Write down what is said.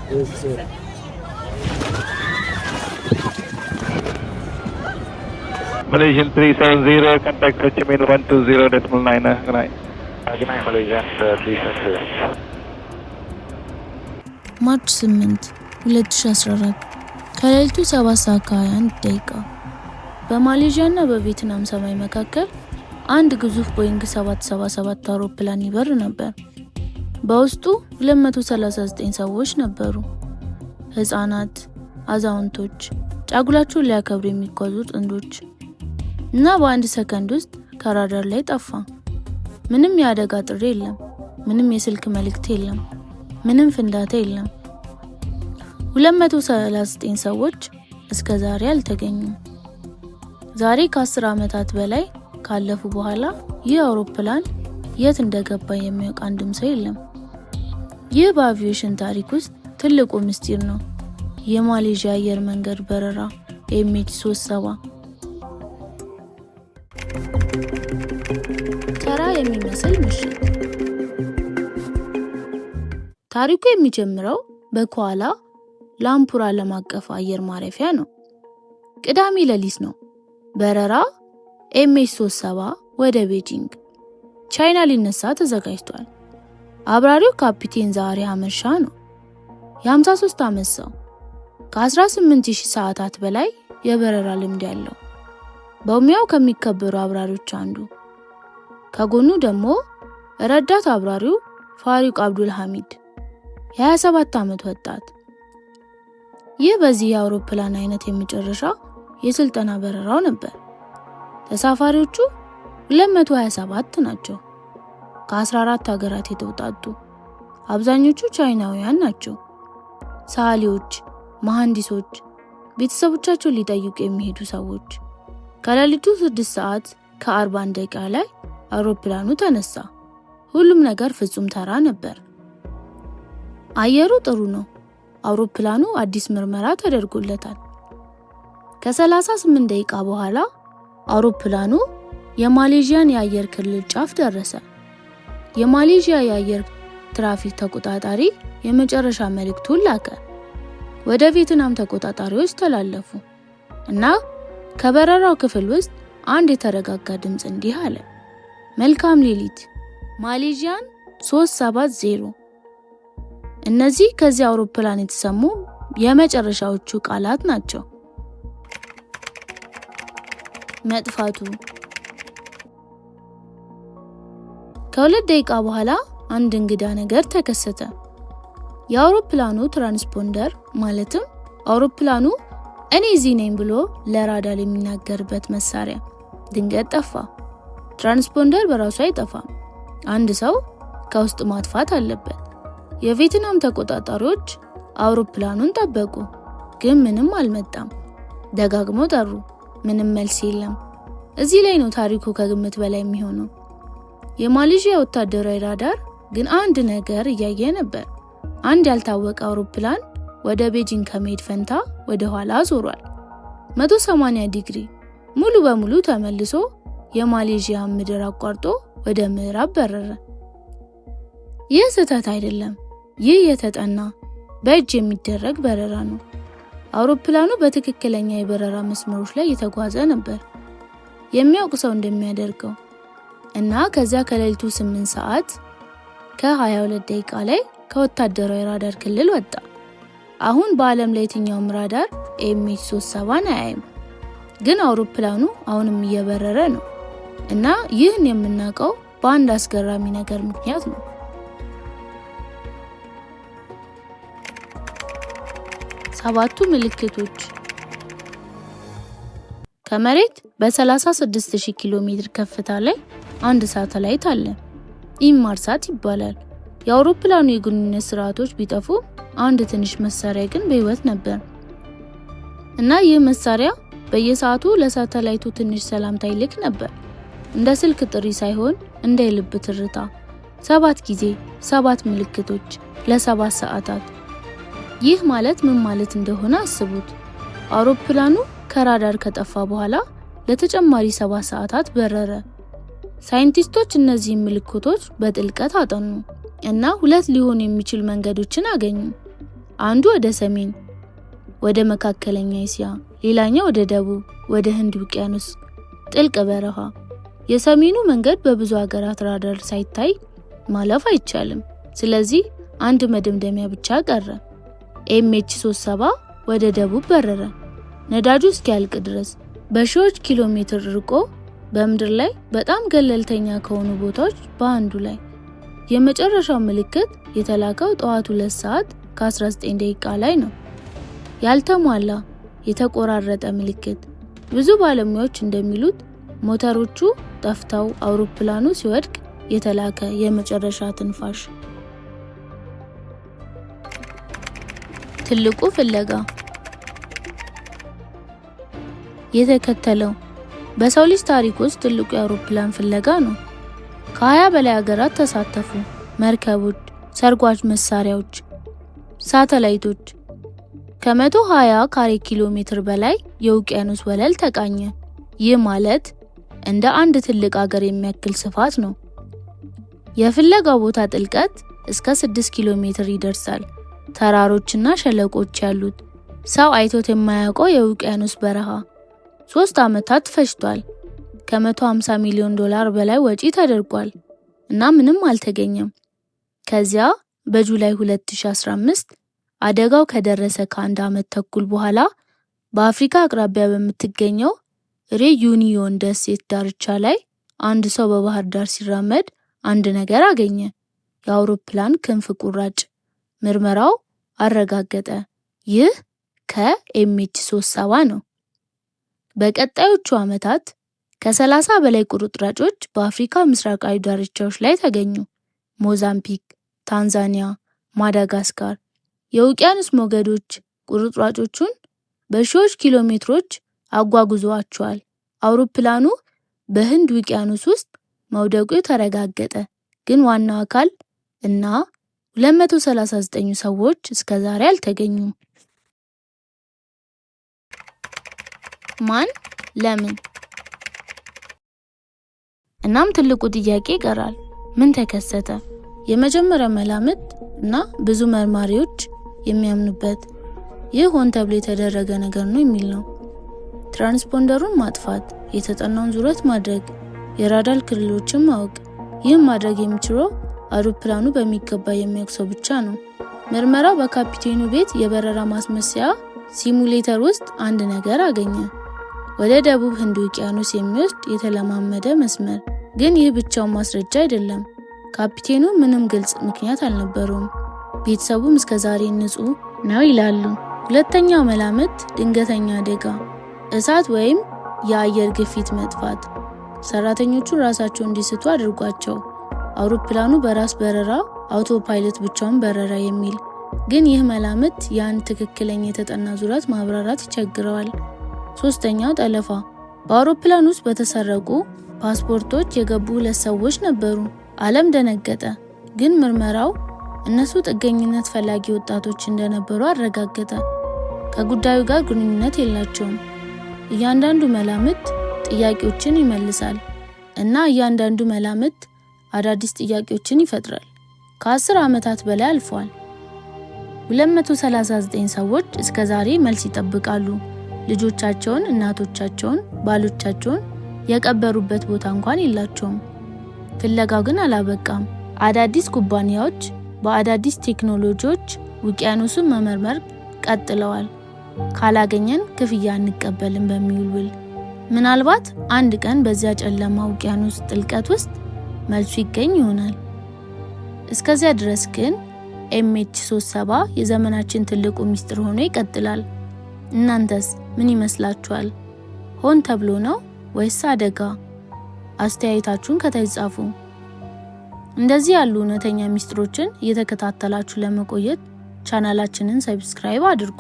Yes, sir. Malaysian 370, contact Ho Chi Minh 120.9. Good night. Good night, Malaysian 370. March 8 2014 ከሌሊቱ 7 ሰዓት ከ21 ደቂቃ በማሌዥያ እና በቪየትናም ሰማይ መካከል አንድ ግዙፍ ቦይንግ 777 አውሮፕላን ይበር ነበር። በውስጡ 239 ሰዎች ነበሩ። ህፃናት፣ አዛውንቶች፣ ጫጉላቸውን ሊያከብሩ የሚጓዙ ጥንዶች እና በአንድ ሰከንድ ውስጥ ከራዳር ላይ ጠፋ። ምንም የአደጋ ጥሪ የለም። ምንም የስልክ መልእክት የለም። ምንም ፍንዳታ የለም። 239 ሰዎች እስከ ዛሬ አልተገኙም። ዛሬ ከ10 ዓመታት በላይ ካለፉ በኋላ ይህ አውሮፕላን የት እንደገባ የሚያውቅ አንድም ሰው የለም። ይህ በአቪዬሽን ታሪክ ውስጥ ትልቁ ምስጢር ነው። የማሌዥያ አየር መንገድ በረራ MH 37። ተራ የሚመስል ምሽት። ታሪኩ የሚጀምረው በኳላ ላምፑር ዓለም አቀፍ አየር ማረፊያ ነው። ቅዳሜ ሌሊት ነው። በረራ MH 37 ወደ ቤጂንግ ቻይና ሊነሳ ተዘጋጅቷል። አብራሪው ካፒቴን ዛሬ አመሻ ነው። የ53 ዓመት ሰው፣ ከ18,000 ሰዓታት በላይ የበረራ ልምድ ያለው፣ በሙያው ከሚከበሩ አብራሪዎች አንዱ። ከጎኑ ደግሞ ረዳት አብራሪው ፋሪቅ አብዱል ሐሚድ፣ የ27 ዓመት ወጣት። ይህ በዚህ የአውሮፕላን አይነት የመጨረሻ የስልጠና በረራው ነበር። ተሳፋሪዎቹ 227 ናቸው። ከ14 ሀገራት የተውጣጡ፣ አብዛኞቹ ቻይናውያን ናቸው። ሰዓሊዎች፣ መሐንዲሶች፣ ቤተሰቦቻቸውን ሊጠይቁ የሚሄዱ ሰዎች። ከሌሊቱ 6 ሰዓት ከ41 ደቂቃ ላይ አውሮፕላኑ ተነሳ። ሁሉም ነገር ፍጹም ተራ ነበር። አየሩ ጥሩ ነው። አውሮፕላኑ አዲስ ምርመራ ተደርጎለታል። ከ38 ደቂቃ በኋላ አውሮፕላኑ የማሌዥያን የአየር ክልል ጫፍ ደረሰ። የማሌዥያ የአየር ትራፊክ ተቆጣጣሪ የመጨረሻ መልእክቱን ላከ። ወደ ቪየትናም ተቆጣጣሪዎች ተላለፉ እና ከበረራው ክፍል ውስጥ አንድ የተረጋጋ ድምፅ እንዲህ አለ፦ "መልካም ሌሊት፣ ማሌዥያን 370።" እነዚህ ከዚህ አውሮፕላን የተሰሙ የመጨረሻዎቹ ቃላት ናቸው። መጥፋቱ። ከ2 ደቂቃ በኋላ አንድ እንግዳ ነገር ተከሰተ። የአውሮፕላኑ transponder፣ ማለትም አውሮፕላኑ "እኔ እዚህ ነኝ" ብሎ ለራዳር የሚናገርበት መሳሪያ፣ ድንገት ጠፋ። Transponder በራሱ አይጠፋም። አንድ ሰው ከውስጥ ማጥፋት አለበት። የቪየትናም ተቆጣጣሪዎች አውሮፕላኑን ጠበቁ፣ ግን ምንም አልመጣም። ደጋግመው ጠሩ፣ ምንም መልስ የለም። እዚህ ላይ ነው ታሪኩ ከግምት በላይ የሚሆነው። የማሌዥያ ወታደራዊ ራዳር ግን አንድ ነገር እያየ ነበር። አንድ ያልታወቀ አውሮፕላን ወደ ቤጂንግ ከመሄድ ፈንታ ወደ ኋላ ዞሯል። 180 ዲግሪ ሙሉ በሙሉ ተመልሶ የማሌዥያን ምድር አቋርጦ ወደ ምዕራብ በረረ። ይህ ስህተት አይደለም። ይህ የተጠና፣ በእጅ የሚደረግ በረራ ነው። አውሮፕላኑ በትክክለኛ የበረራ መስመሮች ላይ እየተጓዘ ነበር፣ የሚያውቅ ሰው እንደሚያደርገው፣ እና ከዚያ ከሌሊቱ 8 ሰዓት ከ22 ደቂቃ ላይ ከወታደራዊ ራዳር ክልል ወጣ። አሁን በዓለም ላይ የትኛውም ራዳር MH 37ን አያይም፣ ግን አውሮፕላኑ አሁንም እየበረረ ነው እና ይህን የምናውቀው በአንድ አስገራሚ ነገር ምክንያት ነው። ሰባቱ ምልክቶች። ከመሬት በ36,000 ኪሎ ሜትር ከፍታ ላይ አንድ ሳተላይት አለ። ኢንማርሳት ይባላል። የአውሮፕላኑ የግንኙነት ስርዓቶች ቢጠፉ አንድ ትንሽ መሳሪያ ግን በህይወት ነበር እና ይህ መሳሪያ በየሰዓቱ ለሳተላይቱ ትንሽ ሰላምታ ይልክ ነበር። እንደ ስልክ ጥሪ ሳይሆን እንደ የልብ ትርታ። ሰባት ጊዜ፣ ሰባት ምልክቶች፣ ለ7 ሰዓታት። ይህ ማለት ምን ማለት እንደሆነ አስቡት። አውሮፕላኑ ከራዳር ከጠፋ በኋላ ለተጨማሪ 7 ሰዓታት በረረ። ሳይንቲስቶች እነዚህን ምልክቶች በጥልቀት አጠኑ እና ሁለት ሊሆኑ የሚችሉ መንገዶችን አገኙ። አንዱ ወደ ሰሜን ወደ መካከለኛ እስያ፣ ሌላኛው ወደ ደቡብ ወደ ህንድ ውቅያኖስ ጥልቅ በረሃ። የሰሜኑ መንገድ በብዙ ሀገራት ራዳር ሳይታይ ማለፍ አይቻልም። ስለዚህ አንድ መደምደሚያ ብቻ ቀረ። MH 37 ወደ ደቡብ በረረ፣ ነዳጁ እስኪያልቅ ድረስ በሺዎች ኪሎ ሜትር ርቆ በምድር ላይ በጣም ገለልተኛ ከሆኑ ቦታዎች በአንዱ ላይ። የመጨረሻው ምልክት የተላከው ጠዋት 2 ሰዓት ከ19 ደቂቃ ላይ ነው። ያልተሟላ የተቆራረጠ ምልክት። ብዙ ባለሙያዎች እንደሚሉት ሞተሮቹ ጠፍተው አውሮፕላኑ ሲወድቅ የተላከ የመጨረሻ ትንፋሽ። ትልቁ ፍለጋ የተከተለው በሰው ልጅ ታሪክ ውስጥ ትልቁ የአውሮፕላን ፍለጋ ነው። ከ20 በላይ ሀገራት ተሳተፉ። መርከቦች፣ ሰርጓጅ መሳሪያዎች፣ ሳተላይቶች። ከ120 ካሬ ኪሎ ሜትር በላይ የውቅያኖስ ወለል ተቃኘ። ይህ ማለት እንደ አንድ ትልቅ ሀገር የሚያክል ስፋት ነው። የፍለጋው ቦታ ጥልቀት እስከ 6 ኪሎ ሜትር ይደርሳል። ተራሮችና ሸለቆች ያሉት ሰው አይቶት የማያውቀው የውቅያኖስ በረሃ። 3 ዓመታት ፈጅቷል። ከ150 ሚሊዮን ዶላር በላይ ወጪ ተደርጓል እና ምንም አልተገኘም። ከዚያ በጁላይ 2015 አደጋው ከደረሰ ከአንድ ዓመት ተኩል በኋላ በአፍሪካ አቅራቢያ በምትገኘው ሬዩኒዮን ደሴት ዳርቻ ላይ አንድ ሰው በባህር ዳር ሲራመድ አንድ ነገር አገኘ። የአውሮፕላን ክንፍ ቁራጭ። ምርመራው አረጋገጠ፣ ይህ ከ MH 37 ነው። በቀጣዮቹ ዓመታት ከ30 በላይ ቁርጥራጮች በአፍሪካ ምስራቃዊ ዳርቻዎች ላይ ተገኙ። ሞዛምቢክ፣ ታንዛኒያ፣ ማዳጋስካር። የውቅያኖስ ሞገዶች ቁርጥራጮቹን በሺዎች ኪሎ ሜትሮች አጓጉዘዋቸዋል። አውሮፕላኑ በህንድ ውቅያኖስ ውስጥ መውደቁ ተረጋገጠ፣ ግን ዋናው አካል እና 239 ሰዎች እስከዛሬ አልተገኙም። ማን? ለምን? እናም ትልቁ ጥያቄ ይቀራል። ምን ተከሰተ? የመጀመሪያው መላምት እና ብዙ መርማሪዎች የሚያምኑበት ይህ ሆን ተብሎ የተደረገ ነገር ነው የሚል ነው። Transponder ኡን ማጥፋት፣ የተጠናውን ዙረት ማድረግ፣ የራዳር ክልሎችን ማወቅ። ይህም ማድረግ የሚችለው አውሮፕላኑ በሚገባ የሚያውቅ ሰው ብቻ ነው። ምርመራው በካፒቴኑ ቤት የበረራ ማስመሰያ simulator ውስጥ አንድ ነገር አገኘ። ወደ ደቡብ ህንድ ውቅያኖስ የሚወስድ የተለማመደ መስመር። ግን ይህ ብቻውን ማስረጃ አይደለም። ካፒቴኑ ምንም ግልጽ ምክንያት አልነበረውም። ቤተሰቡም እስከዛሬ ንጹህ ነው ይላሉ። ሁለተኛው መላምት ድንገተኛ አደጋ፣ እሳት ወይም የአየር ግፊት መጥፋት ሰራተኞቹ ራሳቸውን እንዲስቱ አድርጓቸው አውሮፕላኑ በራስ በረራ autopilot ብቻውን በረራ የሚል። ግን ይህ መላምት ያን ትክክለኛ የተጠና ዙረት ማብራራት ይቸግረዋል። ሶስተኛው ጠለፋ፣ በአውሮፕላን ውስጥ በተሰረቁ ፓስፖርቶች የገቡ ሁለት ሰዎች ነበሩ። ዓለም ደነገጠ። ግን ምርመራው እነሱ ጥገኝነት ፈላጊ ወጣቶች እንደነበሩ አረጋገጠ። ከጉዳዩ ጋር ግንኙነት የላቸውም። እያንዳንዱ መላምት ጥያቄዎችን ይመልሳል እና እያንዳንዱ መላምት አዳዲስ ጥያቄዎችን ይፈጥራል። ከ10 ዓመታት በላይ አልፏል። 239 ሰዎች እስከ ዛሬ መልስ ይጠብቃሉ። ልጆቻቸውን፣ እናቶቻቸውን፣ ባሎቻቸውን የቀበሩበት ቦታ እንኳን የላቸውም። ፍለጋው ግን አላበቃም። አዳዲስ ኩባንያዎች በአዳዲስ ቴክኖሎጂዎች ውቅያኖሱን መመርመር ቀጥለዋል። ካላገኘን ክፍያ አንቀበልም በሚል ውል። ምናልባት አንድ ቀን በዚያ ጨለማ ውቅያኖስ ጥልቀት ውስጥ መልሱ ይገኝ ይሆናል። እስከዚያ ድረስ ግን MH 37 የዘመናችን ትልቁ ሚስጥር ሆኖ ይቀጥላል። እናንተስ ምን ይመስላችኋል? ሆን ተብሎ ነው ወይስ አደጋ? አስተያየታችሁን ከታች ጻፉ። እንደዚህ ያሉ እውነተኛ ሚስጥሮችን እየተከታተላችሁ ለመቆየት ቻናላችንን subscribe አድርጉ።